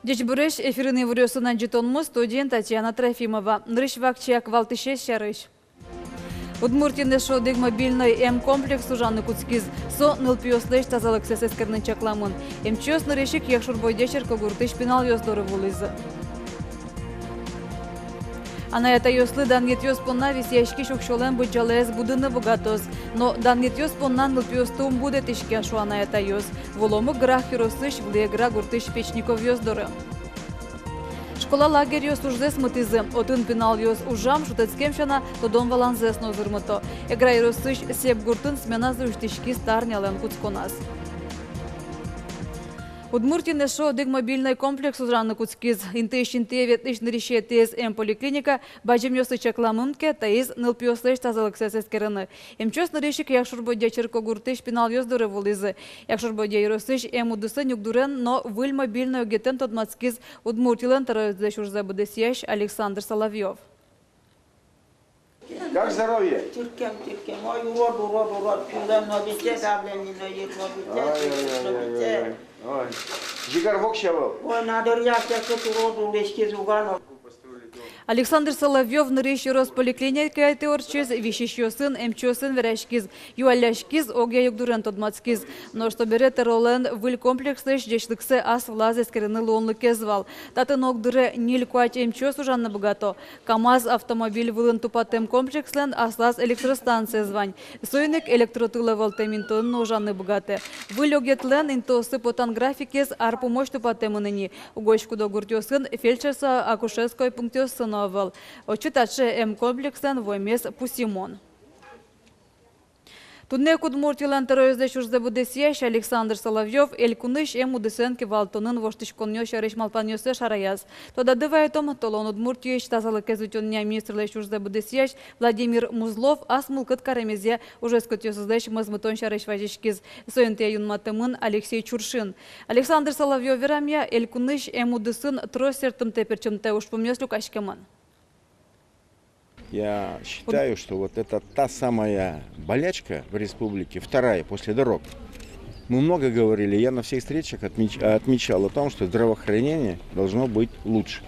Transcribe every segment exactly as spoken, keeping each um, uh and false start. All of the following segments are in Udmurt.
Ӟечбуресь! Эфирын иворъёсын адӟытонмы, студиын Татьяна Трофимова. Нырысь вакчияк валтӥсез сярысь. Удмуртиын эшшо одӥг мобильной эм комплекс ужаны кутскиз. Со нылпиослэсь тазалыксэс эскерыны чакламын. Эмчиос нырысь ик Якшур-Бӧдья черкогуртысь пиналъёс доры вуылӥзы. Анай-атайёслы данъетъёс понна висъяськись уксёлэн быдӟалаез будыны быгатоз. Но данъетъёс понна нылпиосты ум будэтӥське, шуо анай-атайёс. Вуыломы Грах ёросысь Вылӥ Эгра гуртысь Печниковъёс доры. Школа лагерьёс ужзэс мытӥзы. Отын пиналъёс ужам, шутэтскем сяна, тодон-валанзэс но узырмыто. Эгра ёросысь Сеп гуртын сменазы усьтӥськиз та арнялэн кутсконаз. Удмуртиын эшшо одӥг мобильной комплекс ужаны кутскиз. Интыысь интые ветлӥсь нырысетӥез эм поликлиника бадӟымъёслы чакламын ке, таиз нылпиослэсь тазалыксэс эскерыны. Эмчиос нырысь ик Якшур-Бӧдья черкогуртысь пиналъёс доры вуылӥзы. Якшур-Бӧдья ёросысь эм удысын югдурен но выль мобильной огетэн тодматскиз Удмуртилэн тӧроезлэсь ужзэ быдэсъясь Александр Соловьёв. Как здоровье? Тыркем, тыркем. Ой, урод, урод, урод. Кулэ но вите, давление но йыт но вите, но вите. Ой, ой, ой, ой, ой. Ой. Жигар воксё вал. Ой, на дыръя секыт урод улӥськиз уга но. Александр Соловьёв нырысь ёрос поликлиникаетӥ ортчиз, висисьёсын, эмчиосын вераськиз, юалляськиз, огъя югдурен тодматскиз. Нош собере тӧролэн выль комплекслэсь ӟечлыксэ ас вылаз эскерыны луонлыкез вал. Татын ог дыре ньыль-куать эмчиос ужаны быгато. КамАЗ автомобиль вылын тупатэм комплекслэн аслаз электростанциез вань. Соин ик электротыло вӧлтэм интыын но ужаны быгатэ. Выль огетлэн интыосы потан графикез ар пумозь тупатэмын ини. Угось куд-ог гуртъёсын фельдшерско-акушерской пунктъёссы но ӧвӧл. Отчы таӵе эм комплекслэн вуэмез пусйымон. Туннэ ик Удмуртилэн тӧроезлэсь ужзэ быдэсъясь Александр Соловьёв элькунысь эм удысэн кивалтонын воштӥськонъёс сярысь малпанъёссэ шараяз. Тодады вайытом, толон Удмуртиысь тазалыкез утёнъя министрлэсь ужзэ быдэсъясь Владимир Музлов ас мылкыд каремезъя ужэскетъёсызлэсь мозмытон сярысь вазиськиз. Со интые юнматэмын Алексей Чуршин. Александр Соловьёв верамъя, элькунысь эм удысын трос сэрттымтэ-пертчымтэ ужпумъёс люкаськемын. Я считаю, что вот это та самая болячка в республике, вторая после дорог. Мы много говорили, я на всех встречах отмеч-, отмечал о том, что здравоохранение должно быть лучше,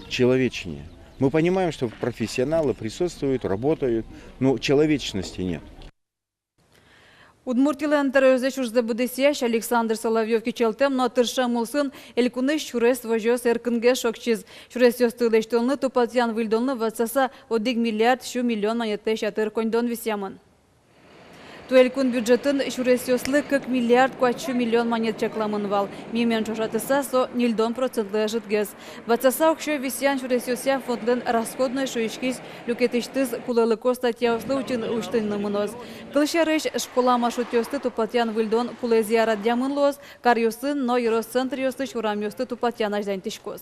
человечнее. Мы понимаем, что профессионалы присутствуют, работают, но человечности нет. Удмуртилэн тӧроезлэсь ужзэ быдэсъясь Александр Соловьёв кичӧлтэм но тыршем улсын элькунысь сюрес возёс эркынгес шокчиз. Сюресъёсты лэсьтонлы, тупатъян-выльдонлы ватсаса одӥг миллиард сю миллион манетлэсь ятыр коньдон висъямын. Туэ элькун бюджетын сюресъёслы кык миллиард куатьсю миллион манет чакламын вал. Мимален ӵошатыса, со ньыльдон процентлы ӧжытгес. Ватсаса уксё висъян сюресъёсъя фондлэн расходной шуиськись люкетысьтыз кулэлыко статьяослы утьын-, усьтыны мыноз. Кылсярысь, школа маршрутъёсты тупатъян-выльдон кулэзъя радъямын луоз, каръёсын но ёрос центръёсысь урамъёсты тупатъян азьланьтӥськоз.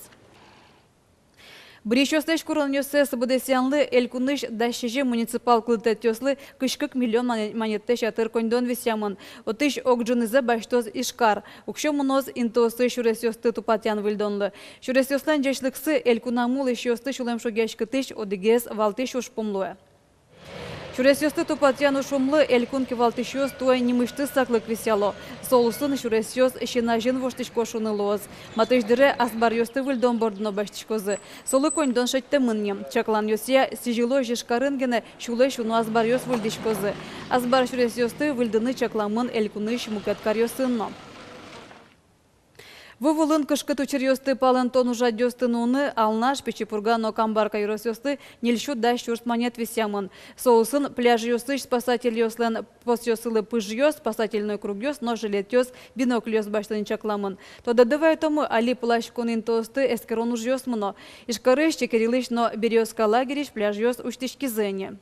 Бырйисьёслэсь куронъёссэс быдэсъянлы элькунысь дас сизьым муниципал кылдытэтъёслы кызь кык миллион мане-, манетлэсь ятыр коньдон висъямын. Отысь ог ӝынызэ басьтоз Ижкар. Уксё мыноз интыосысь сюресъёсты тупатъян-выльдонлы. Сюресъёслэн ӟечлыксы элькунамы улӥсьёсты сюлэмшугъяськытӥсь одӥгез валтӥсь ужпум луэ. Сюресъёсты тупатъян ужпумлы элькун кивалтӥсьёс туэ нимысьтыз саклык висъяло. Со улсын сюресъёс син азьын воштӥсько шуыны луоз. Матысь дыре азбаръёсты выльдон борды но басьтӥськозы. Солы коньдон шедьтэмын ни. Чакланъёсъя, сӥзьылозь Ижкарын гинэ сюлэсь уно азбаръёс выльдӥськозы. Азбар сюресъёсты выльдыны чакламын элькунысь мукет каръёсын но. Ву вылын кышкыт учыръёсты палэнтон ужрадъёсты нуыны Алнаш, Пичи Пурга но Камбарка ёросъёслы ньыль сю дас сюрс манет висъямын. Со улсын пляжъёсысь спасательёслэн постъёссылы пыжъёс, спасательной кругъёс но жилетъёс, бинокльёс басьтыны чакламын. Тодады вайытомы, али пыласькон интыосты эскерон ужъёс мыно. Ижкарысь, Чекерилысь но Берёзка лагерьысь пляжъёс усьтӥськизы ини.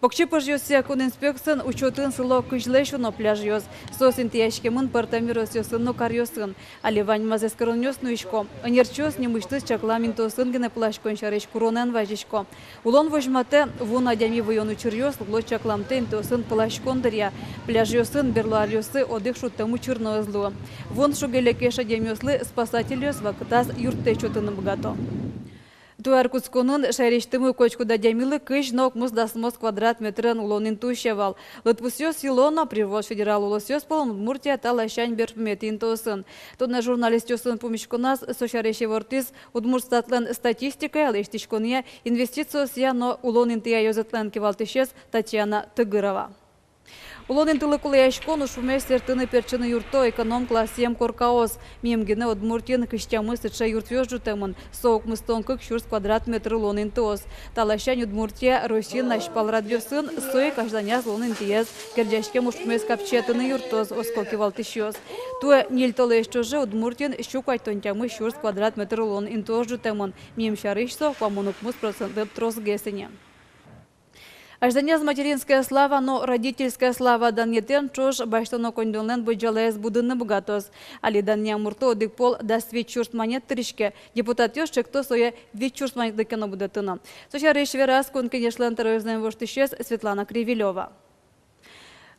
Покчи пыжъёсъя кун инспекциын учётын сыло кызьлэсь уно пляжъёс. Соос интыяськемын пӧртэм ёросъёсын но каръёсын. Али ваньмаз эскеронъёс нуисько. Ӧнерчиос нимысьтыз чаклам интыосын гинэ пыласькон сярысь куронэн вазисько. Улон возьматэ: вуын адями выйон учыръёс луо чакламтэ интыосын пыласькон дыръя. Пляжъёсын берло аръёсы одӥг шудтэм учыр но ӧз луы. Вуын шуг-лекесь адямиослы спасательёс вакытаз юрттэт сётыны быгато. Туэ ар кутсконын шаерысьтымы котькуд адямилы кызь но укмыс дасмос квадрат метрен улон инты усе вал. Лыдпусъёс йыло но, Приволжск федерал улосъёс пӧлын Удмуртия та ласянь берпуметӥ интыосын. Туннэ журналистъёсын пумиськоназ со сярысь ивортӥз Удмуртстатлэн статистикая, лэсьтӥськонъя, инвестициосъя но улон интыя ёзэтлэн кивалтӥсез Татьяна Тыгырова. Улон интылы кулэяськон ужпумез сэртыны-пертчыны юртто эконом классъем коркаос. Миым гинэ Удмуртиын кызь тямыс сыӵе юртъёс ӝутэмын. Со укмыстон кык сюрс квадрат метр улон интыос. Та ласянь Удмуртия Россиын азьпал радъёсын, со ик азьланяз улон интыез герӟаськем ужпумез капчиятыны юрттоз, оско кивалтӥсьёс. Туэ ньыль толэзь ӵоже Удмуртиын сю куатьтон тямыс сюрс квадрат метр улон интыос ӝутэмын. Миым сярысь со куамын укмыс процентлы тросгес ини. Азьланяз «Материнская слава» но «Родительская слава» данъетэн ӵош басьтоно коньдонлэн быдӟалаез будыны быгатоз. Али данъям муртлы одӥг пол дас вить сюрс манет тыриське, депутатъёс ӵекто сое вить сюрс манетлы ке но будэтыны. Со сярысь вераз Кун Кенешлэн тӧроезлэн воштӥсез Светлана Кривилёва.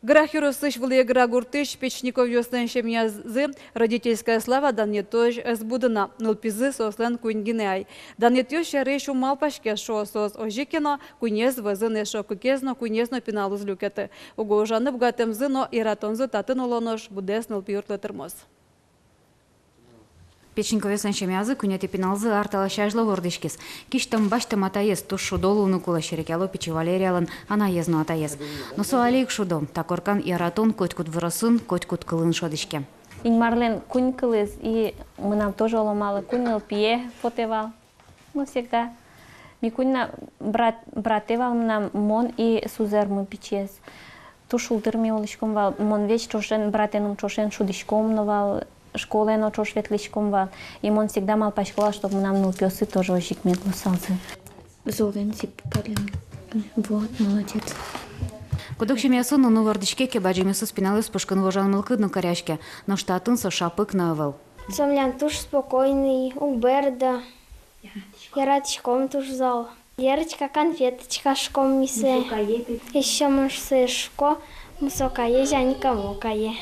Грах ёросысь Вылӥ Эгра гуртысь Печниковъёслэн семьязы «Родительская слава» данъетозь ӧз буды на, нылпизы соослэн куинь гинэ ай. Данъетъёс сярысь ум малпаське, шуо соос. Озьы ке но, куинез вӧзын эшшо кыкез но, куинез но пинал уз люкеты. Уго ужаны быгатэмзы но яратонзы татын уло нош, быдэс нылпи юртлы тырмоз. Печниковъёслэн семьязы куинетӥ пиналзы ар талэсь азьло вордӥськиз. Кисьтэм-басьтэм атаез, туж шудо луыны кулэ, серекъяло пичи Валериялэн анаез но атаез. Но со али ик шудо. Та коркан яратон котькуд выросын, котькуд кылын шӧдӥське. Инмарлэн куинь кылыз, и мынам тоже оло малы куинь нылпие потэ вал. Ну, всегда. Ми куинь на, брат, братэ вал мынам, мон и сузэрмы пичиез. Туж шулдыр ми улӥськом вал. Мон весь ӵошен, братэным ӵошен шудӥськом но вал, школае но ӵош ветлӥськом вал. И мон всегда малпасько вал, чтоб мынам нылпиосы тоже озьы ик мед луысалзы. Золэн сип пален. Вот, молодец. Куд-ог семьяосын нуны вордӥське ке, бадӟымъёсыз пиналъёс пушкын вожан мылкыд но кариське. Нош татын со шапык но ӧвӧл. Со милям туж спокойный, уг бӧрдо. Яратӥськом туж зол. Лерочка, конфеточка, шуиськом ми сое. Ещё мон сое шуисько, мусо кае, зянька мокае.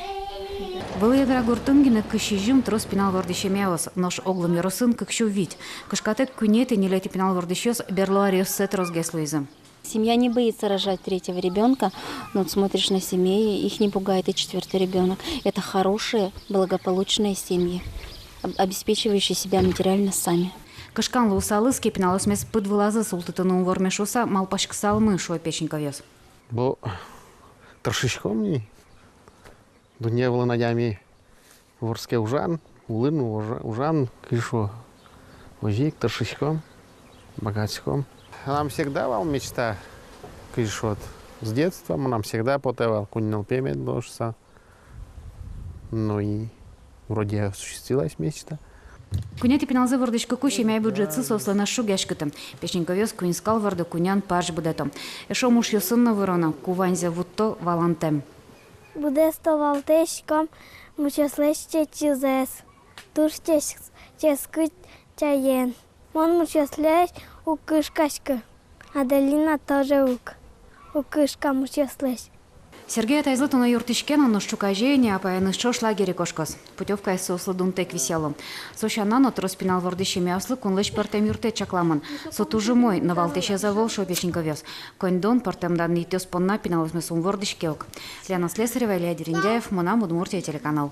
Вылӥ Эгра гуртын гинэ кызь сизьым трос пинал вордӥсь семьяос, нош огъя ёросын кык сю вить. Кышкатэк куинетӥ, ньылетӥ пинал вордӥсьёс берло аръёссэ тросгес луизы. Семья не боится рожать третьего ребёнка, но вот смотришь на семьи, их не пугает и четвёртый ребёнок. Это хорошие, благополучные семьи, об-, обеспечивающие себя материально сами. Кышкан луысалыз ке, пиналъёсмес пыд вылазы султытыны ум вормиз шуыса малпаськысалмы, шуо Печниковъёс. Бо тыршиськом ни. Дунне вылын адями вордске ужан, улын ужа-, ужан, кызьы шуо, озьы ик тыршиськом, быгатӥськом. Мынам всегда вал мечта, кызьы шуод, с детства мынам всегда потэ вал, куинь нылпие мед луоз шуыса. Ну и вроде осуществилась мечта. Куинетӥ пиналзэ вордӥськыку семья бюджетсы соослэн ӧз шугъяськыты. Печниковъёс куинь скал вордо, кунян парсь будэто. Эшшо мушъёсын но выроно, ку ваньзэ вутто, валантэм. Быдэс толалтэ сиськом мушъёслэсь чечызэс. Туж чес-, ческыт чаен. Мон мушъёслэсь уг кышкаськы. Аделина тоже уг. Уг кышка мушъёслэсь. Сергей атаезлы туннэ юрттӥське но, нош ӵуказе ини апаеныз ӵош лагере кошкоз. Путёвкаез соослы дунтэк висъяло. Со сяна но трос пинал вордӥсь семьяослы кунлэсь пӧртэм юрттэт чакламын. Со туж умой, но валтӥсез ӧвӧл, шуо Печниковъёс. Коньдон, пӧртэм данъетъёс понна пиналъёсмес ум вордӥське ук. Лена Слесарева, Илья Дерендяев, «Мынам Удмуртие» телеканал.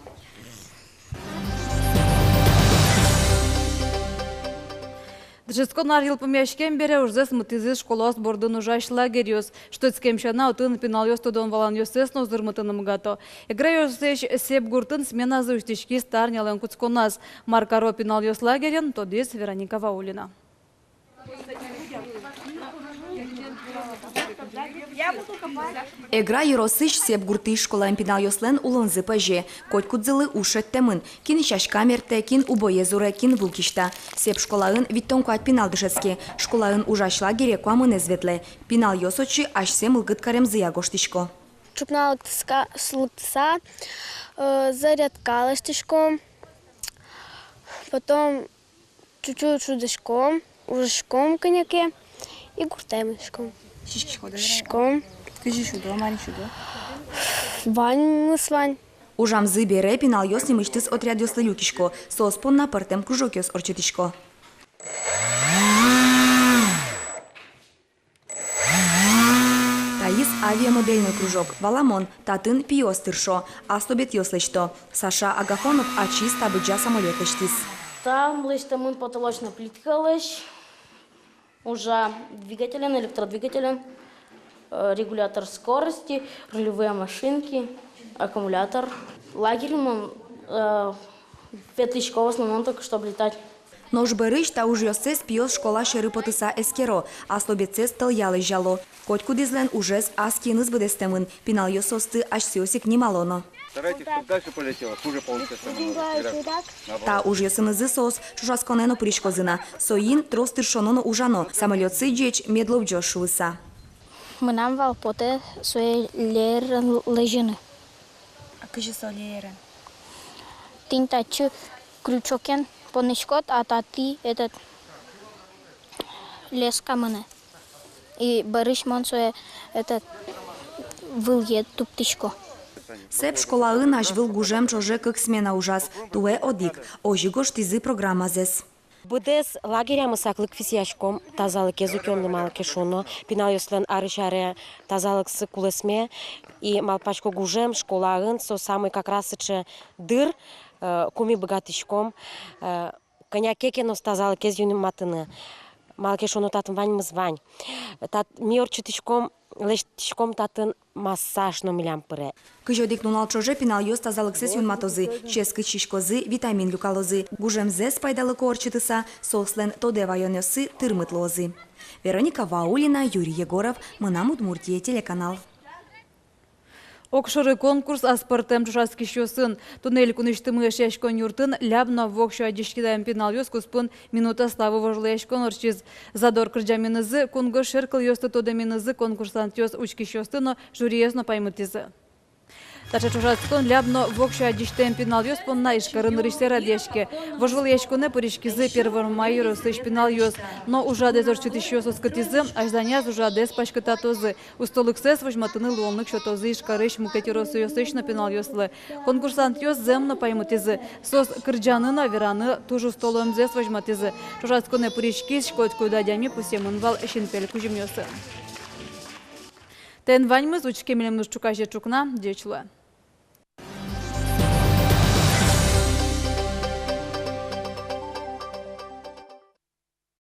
Дышетскон ар йылпумъяськем бере ужзэс мытӥзы школаос бордын ужась лагерьёс. Шутэтскем сяна, отын пиналъёс тодон-валанъёссэс но узырмытыны быгато. Эгра ёросысь Сеп гуртын сменазы усьтӥськиз та арнялэн кутсконаз. Мар каро пиналъёс лагерьын, тодӥз Вероника Ваулина. Эгра ёросысь Сеп гуртысь школаын пиналъёслэн улонзы пӧзе. Котькудзылы уж шедьтэмын. Кин сяська мерттэ, кин убоез урэ, кин ву кисьта. Сеп школаын витьтон куать пинал дышетске. Школаын ужась лагере куамынэз ветлэ. Пиналъёс отчы асьсэ мылкыд каремзыя гожтӥсько. Ӵукна лыктыса, лыктыса, э, зарядка лэсьтӥськом. Потом чуть-чуть шудӥськом, ужаськом кӧня ке и гуртэ мынӥськом. Сиськиськод-а? Сиськом. Кызьы шудо, мар шудо? Ваньмыз вань. Ужамзы бере пиналъёс нимысьтыз отрядъёслы люкисько, соос понна пӧртэм кружокъёс ортчытӥсько. Авиамодельной кружок. Валамон, татын пиос тыршо, астубетъёс лэсьто. Саша Агафонов ачиз табыӟа самолёт лэсьтӥз. Та лэсьтэмын потолочной плиткалэсь. Ужа двигателен, электродвигателен, э, регулятор скорости, рулевые машинки, аккумулятор. Лагерь мон, э, ветлӥсько в основном только, чтобы летать. Нош бӧрысь та ужъёссэс пиос школа сьӧры потыса эскеро, астубетсэс тӧлъя лэзяло. Котькудӥзлэн ужез ас киыныз быдэстэмын, пиналъёс соосты асьсэос ик нимало но. Старайтесь, чтоб дальше полетело, хуже получится, что мы говорим. Та ужъёсынызы соос ӵошатсконэ но пыриськозы на. Соин трос тыршоно но ужано, самолётсы ӟеч мед лобӟоз шуыса. Мынам вал потэ сое леерен лэзьыны. А кызьы со леерен? Тӥнь татчы крючокен поныськод, а татӥ этот леска мынэ. И бӧрысь мон сое этот вылэ туптӥсько. Сэп школаын азьвыл гужем ӵоже кык смена ужаз, туэ одӥг. Озьы гожтӥзы программазэс. Быдэс лагерямы саклык висъяськом тазалыкез утёнлы, малы ке шуоно пиналъёслэн арысь аре тазалыксы кулэсме. И малпасько, гужем школаын со самой как раз сыӵе дыр, э, ку ми быгатӥськом, э, кӧня ке но тазалыкез юнматыны. Малы ке шуоно татын ваньмыз вань. Тат-, ми ортчытӥськом, лэсьтӥськом татын массаж но милям пыре. Кызь одӥг нунал ӵоже пиналъёс тазалыксэс юнматозы, ческыт сиськозы, витамин люкалозы. Гужемзэс пайдалыко ортчытыса, соослэн тодэ ваёнъёссы тырмыт луозы. Вероника Ваулина, Юрий Егоров, «Мынам Удмуртие» телеканал. Огшоры конкурс аспӧртэм ӵошатскисьёсын. Туннэ Элькунысьтымы Эшъяськон юртын «Ляб но воксё адӟиськидаем пиналъёс» куспын «Минута славы» вожвылъяськон ортчиз. Задор кырӟаменызы, кунгож сьӧр кылъёсты тодэменызы конкурсантъёс учкисьёсты но, жюриез но паймытӥзы. Таӵе ӵошатскон «Ляб но воксё адӟисьтэм пиналъёс» понна Ижкарын нырысьсэ радъяське. Вожвылъяськонэ пыриськизы Первомай ёросысь пиналъёс. Но ужрадэз ортчытӥсьёс оскытӥзы, азьланяз ужрадэз паськытатозы. Устолыксэс возьматыны луонлык сётозы Ижкарысь мукет ёросъёсысь но пиналъёслы. Конкурсантъёс зэм но паймытӥзы. Соос кырӟаны но вераны туж усто луэмзэс возьматӥзы. Ӵошатсконэ пыриськись котькуд адями пусъемын вал синпель кузьымъёсын. Тӥни ваньмыз, учке милемыз ӵуказе ӵукна. Ӟеч луэ.